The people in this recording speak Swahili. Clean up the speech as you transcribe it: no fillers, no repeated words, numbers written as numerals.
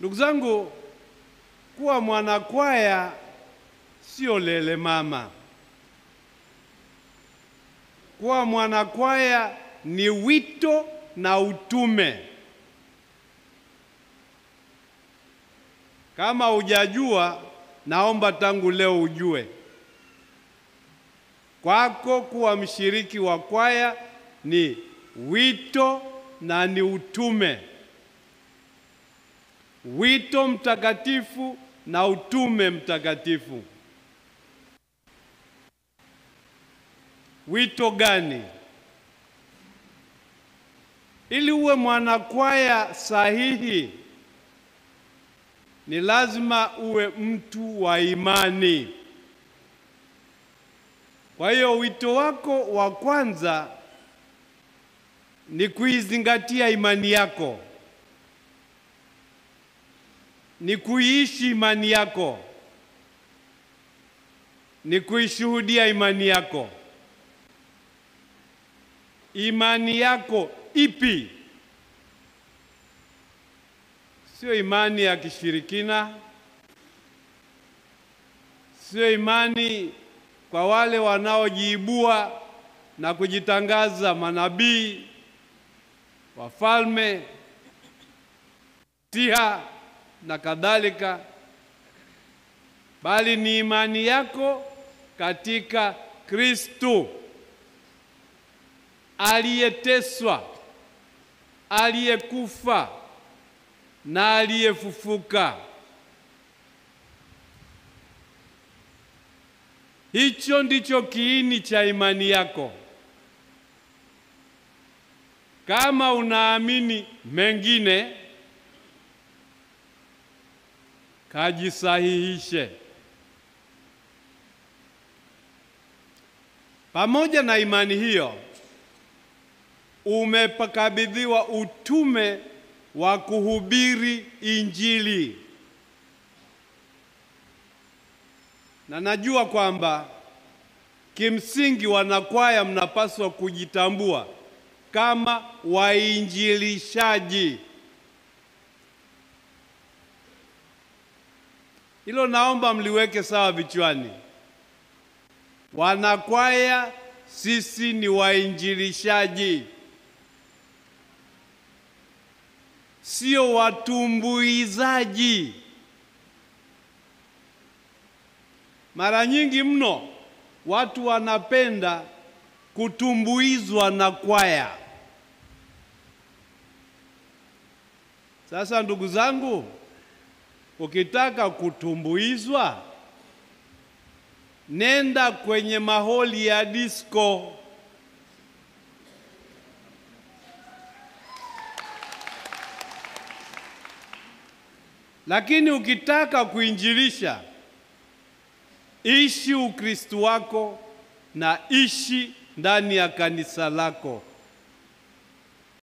Ndugu zangu, kuwa mwanakwaya sio lele mama. Kuwa mwanakwaya ni wito na utume. Kama hujajua, naomba tangu leo ujue. Kwako kuwa mshiriki wa kwaya ni wito na ni utume. Wito mtakatifu na utume mtakatifu. Wito gani? Ili uwe mwanakwaya sahihi, ni lazima uwe mtu wa imani. Kwa hiyo wito wako wa kwanza ni kuizingatia imani yako, ni kuiishi imani yako, ni kuishuhudia imani yako. Imani yako ipi? Sio imani ya kishirikina, sio imani kwa wale wanaojiibua na kujitangaza manabii, wafalme, siha na kadhalika, bali ni imani yako katika Kristo aliyeteswa, aliyekufa na aliyefufuka. Hicho ndicho kiini cha imani yako. Kama unaamini mengine, kajisahihishe. Pamoja na imani hiyo, umekabidhiwa utume wa kuhubiri Injili. Na najua kwamba kimsingi wanakwaya mnapaswa kujitambua kama wainjilishaji. Hilo naomba mliweke sawa vichwani. Wanakwaya sisi ni wainjilishaji, sio watumbuizaji. Mara nyingi mno watu wanapenda kutumbuizwa na kwaya. Sasa ndugu zangu, ukitaka kutumbuizwa, nenda kwenye maholi ya disco. Lakini ukitaka kuinjilisha, ishi Ukristo wako na ishi ndani ya kanisa lako.